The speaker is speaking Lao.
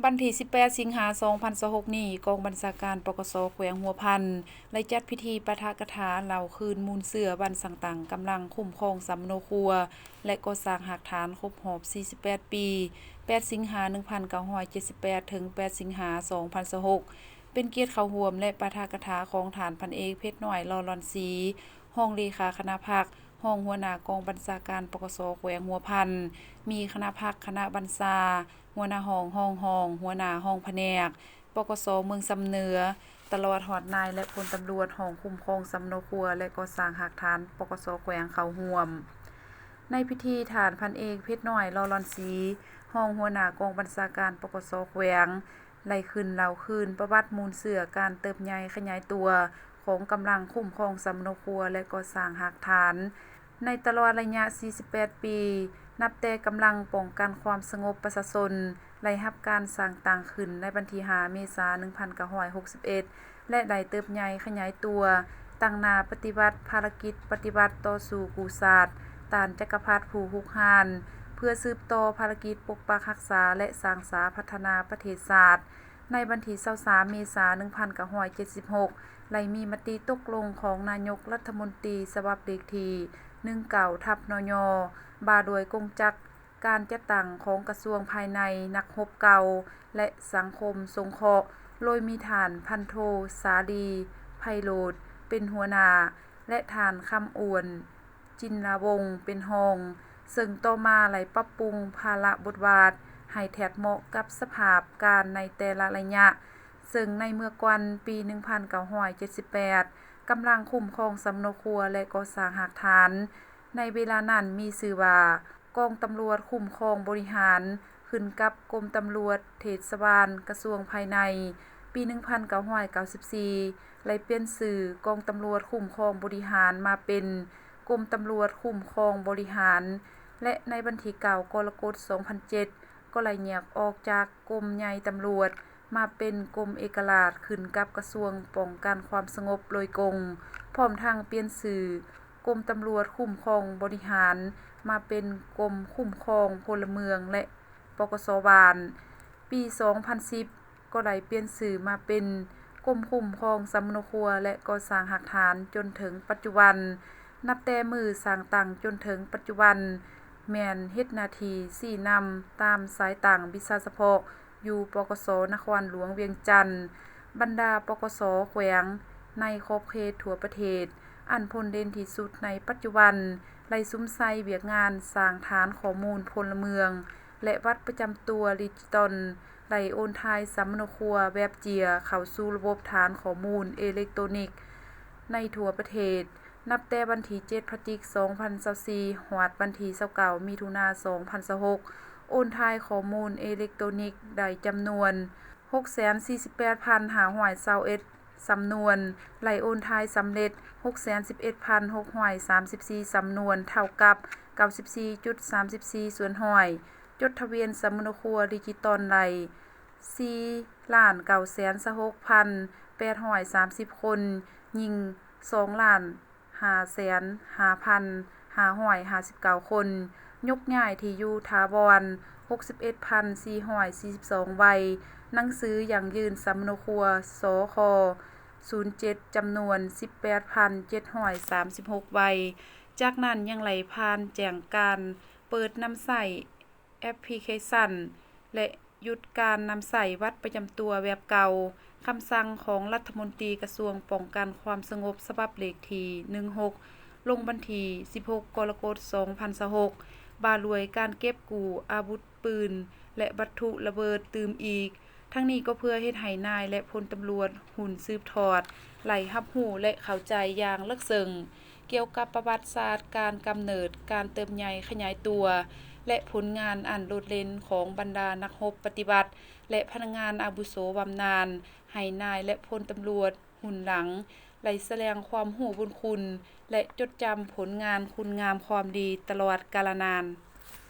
ວັນທີສິບແປດ ສິງຫາ ສອງພັນຊາວຫົກນີ້, ກອງບັນຊາການ ປກສ ແຂວງຫົວພັນ ໄດ້ຈັດພິທີປາຖະກະຖາເລົ່າຄືນມູນເຊື້ອບ້ານສັງຕັງ ກຳລັງຄຸ້ມຄອງສຳມະໂນຄົວ ແລະ ກໍ່ສ້າງຮາກຖານຄົບຮອບສີ່ສິບແປດປີ, ແປດ ສິງຫາ ໜຶ່ງພັນເກົ້າຮ້ອຍເຈັດສິບແປດ ເຖິງ ແປດ ສິງຫາ ສອງພັນຊາວຫົກ, ເປັນກຽດເຂົ້າຮ່ວມ ແລະ ປາຖະກະຖາຂອງທ່ານ ພັນເອກ ເພັດນ້ອຍ ຫຼໍ່ຫຼອນສີ, ຮອງເລຂາຄະນະພັກ, ຮອງຫົວໜ້າກອງບັນຊາການ ປກສ ແຂວງຫົວພັນ, ມີຄະນະພັກ, ຄະນະບັນຊາ, ຫົວໜ້າຫ້ອງ, ຮອງຫ້ອງ, ຫົວໜ້າຫ້ອງພະແນກ ປກສ ເມືອງຊຳເໜືອ, ຕະຫຼອດຮອດນາຍ ແລະ ພົນຕຳຫຼວດຫ້ອງຄຸ້ມຄອງສຳມະໂນຄົວ ແລະ ກໍ່ສ້າງຮາກຖານ ປກສ ແຂວງ ເຂົ້າຮ່ວມ. ໃນພິທີ, ທ່ານ ພັນເອກ ເພັດນ້ອຍ ຫຼໍ່ຫຼອນສີ, ຮອງຫົວໜ້າກອງບັນຊາການ ປກສ ແຂວງ ໄດ້ຂຶ້ນເລົ່າຄືນປະຫວັດມູນເຊື້ອການເຕີບໃຫຍ່ຂະຫຍາຍຕົວຂອງກຳລັງຄຸ້ມຄອງສຳມະໂນຄົວ ແລະ ກໍ່ສ້າງຮາກຖານ ໃນຕະຫຼອດໄລຍະສີ່ສິບແປດປີ, ນັບແຕ່ກຳລັງປ້ອງກັນຄວາມສະຫງົບປະຊາຊົນໄດ້ຮັບການສ້າງຕັ້ງຂຶ້ນໃນວັນທີຫ້າ ເມສາ ໜຶ່ງພັນເກົ້າຮ້ອຍຫົກສິບເອັດ ແລະ ໄດ້ເຕີບໃຫຍ່ຂະຫຍາຍຕົວ, ຕັ້ງໜ້າປະຕິບັດພາລະກິດປະຕິວັດຕໍ່ສູ້ກູ້ຊາດ ຕ້ານຈັກກະພັດຜູ້ຮຸກຮານ, ເພື່ອສືບຕໍ່ພາລະກິດປົກປັກຮັກສາ ແລະ ສ້າງສາພັດທະນາປະເທດຊາດ. ໃນວັນທີຊາວສາມ ເມສາ ໜຶ່ງພັນເກົ້າຮ້ອຍເຈັດສິບຫົກ ໄດ້ມີມະຕິຕົກລົງຂອງນາຍົກລັດຖະມົນຕີ ສະບັບເລກທີ ໜຶ່ງເກົ້າ ທັບ ນຍ ວ່າດ້ວຍກົງຈັກການຈັດຕັ້ງຂອງກະຊວງພາຍໃນ, ນັກຮົບເກົ່າ ແລະ ສັງຄົມສົງເຄາະ, ໂດຍມີທ່ານ ພັນໂທ ສາລີ ໄພໂລດ ເປັນຫົວໜ້າ ແລະ ທ່ານ ຄຳອວນ ຈິນລາວົງ ເປັນຮອງ, ເຊິ່ງຕໍ່ມາໄດ້ປັບປຸງພາລະບົດບາດໃຫ້ແທດເໝາະກັບສະພາບການໃນແຕ່ລະໄລຍະ, ເຊິ່ງໃນເມື່ອກ່ອນປີໜຶ່ງພັນເກົ້າຮ້ອຍເຈັດສິບແປດ ກຳລັງຄຸ້ມຄອງສຳມະໂນຄົວ ແລະ ກໍ່ສ້າງຮາກຖານ ໃນເວລານັ້ນມີຊື່ວ່າ ກອງຕຳຫຼວດຄຸ້ມຄອງບໍລິຫານ ຂຶ້ນກັບກົມຕຳຫຼວດເທດສະບານ ກະຊວງພາຍໃນ. ປີໜຶ່ງພັນເກົ້າຮ້ອຍເກົ້າສິບສີ່ ໄດ້ປ່ຽນຊື່ກອງຕຳຫຼວດຄຸ້ມຄອງບໍລິຫານມາເປັນ ກົມຕຳຫຼວດຄຸ້ມຄອງບໍລິຫານ ແລະ ໃນວັນທີເກົ້າ ກໍລະກົດ ສອງພັນເຈັດ ກໍໄດ້ແຍກອອກຈາກກົມໃຫຍ່ຕຳຫຼວດ ມາເປັນກົມເອກະລາດ ຂຶ້ນກັບກະຊວງປ້ອງກັນຄວາມສະຫງົບໂດຍກົງ, ພ້ອມທັງປ່ຽນຊື່ກົມຕຳຫຼວດຄຸ້ມຄອງບໍລິຫານ ມາເປັນກົມຄຸ້ມຄອງພົນລະເມືອງ ແລະ ປກສ ບ້ານ. ປີສອງພັນສິບ ກໍໄດ້ປ່ຽນຊື່ມາເປັນກົມຄຸ້ມຄອງສຳມະໂນຄົວ ແລະ ກໍ່ສ້າງຮາກຖານ ຈົນເຖິງປັດຈຸບັນ. ນັບແຕ່ມື້ສ້າງຕັ້ງຈົນເຖິງປັດຈຸບັນ ແມ່ນເຮັດໜ້າທີ່ຊີ້ນຳຕາມສາຍຕັ້ງວິຊາສະເພາະຢູ່ ປກສ ນະຄອນຫຼວງວຽງຈັນ. ບັນດາ ປກສ ແຂວງໃນຂອບເຂດທົ່ວປະເທດ ອັນພົ້ນເດັ່ນທີ່ສຸດໃນປັດຈຸບັນ ໄດ້ສຸມໃສ່ວຽກງານສ້າງຖານຂໍ້ມູນພົນລະເມືອງ ແລະ ບັດປະຈຳຕົວດິຈິຕອນ, ໄດ້ໂອນຖ່າຍສຳມະໂນຄົວແວບເຈຍເຂົ້າສູ່ລະບົບຖານຂໍ້ມູນເອເລັກໂຕນິກໃນທົ່ວປະເທດ. ນັບແຕ່ວັນທີເຈັດ ພະຈິກ ສອງພັນຊາວສີ່ ຮອດວັນທີຊາວເກົ້າ ມິຖຸນາ ສອງພັນຊາວຫົກ ໂອນຖ່າຍຂໍ້ມູນເອເລັກໂຕນິກໄດ້ຈຳນວນ ຫົກແສນສີ່ສິບແປດພັນຫ້າຮ້ອຍຊາວເອັດ ສຳນວນ, ໄດ້ໂອນຖ່າຍສຳເລັດ ຫົກແສນສິບເອັດພັນຫົກຮ້ອຍສາມສິບສີ່ ສຳນວນ, ເທົ່າກັບ ເກົ້າສິບສີ່ຈຸດສາມສິບສີ່ສ່ວນຮ້ອຍ, ຈົດທະບຽນສຳມະໂນຄົວດິຈິຕອນໄດ້ ສີ່ລ້ານເກົ້າແສນຊາວຫົກພັນແປດຮ້ອຍສາມສິບຄົນ, ຍິງ ສອງລ້ານ ຫ້າແສນຫ້າພັນຫ້າຮ້ອຍຫ້າສິບເກົ້າຄົນ, ຍົກຍ້າຍທີ່ຢູ່ຖາວອນ ຫົກສິບເອັດພັນສີ່ຮ້ອຍສີ່ສິບສອງໃບ, ໜັງສືຢັ້ງຢືນສຳມະໂນຄົວ ສຄ ສູນເຈັດ ຈຳນວນ ສິບແປດພັນເຈັດຮ້ອຍສາມສິບຫົກໃບ. ຈາກນັ້ນຍັງໄດ້ຜ່ານແຈ້ງການເປີດນຳໃຊ້ແອັບພລິເຄຊັນ ແລະ ຢຸດການນຳໃຊ້ບັດປະຈຳຕົວແບບເກົ່າ, ຄຳສັ່ງຂອງລັດຖະມົນຕີກະຊວງປ້ອງກັນຄວາມສະຫງົບ ສະບັບເລກທີ ໜຶ່ງຫົກ ລົງວັນທີ ສິບຫົກ ກໍລະກົດ ສອງພັນຊາວຫົກ ວ່າດ້ວຍການເກັບກູ້ອາວຸດປືນ ແລະ ວັດຖຸລະເບີດຕື່ມອີກ. ທັງນີ້ກໍເພື່ອເຮັດໃຫ້ນາຍ ແລະ ພົນຕຳຫຼວດຮຸ່ນສືບທອດ ໄດ້ຮັບຮູ້ ແລະ ເຂົ້າໃຈຢ່າງເລິກເຊິ່ງ ກ່ຽວກັບປະຫວັດສາດການກຳເນີດ, ການເຕີບໃຫຍ່ຂະຫຍາຍຕົວ ແລະ ຜົນງານອັນໂດດເດັ່ນຂອງບັນດານັກຮົບປະຕິວັດ ແລະ ພະນັກງານອາວຸໂສບຳນານ ໃຫ້ນາຍ ແລະ ພົນຕຳຫຼວດຮຸ່ນຫຼັງ ໄດ້ສະແດງຄວາມຮູ້ບຸນຄຸນ ແລະ ຈົດຈຳຜົນງານຄຸນງາມຄວາມດີຕະຫຼອດກາລະນານ.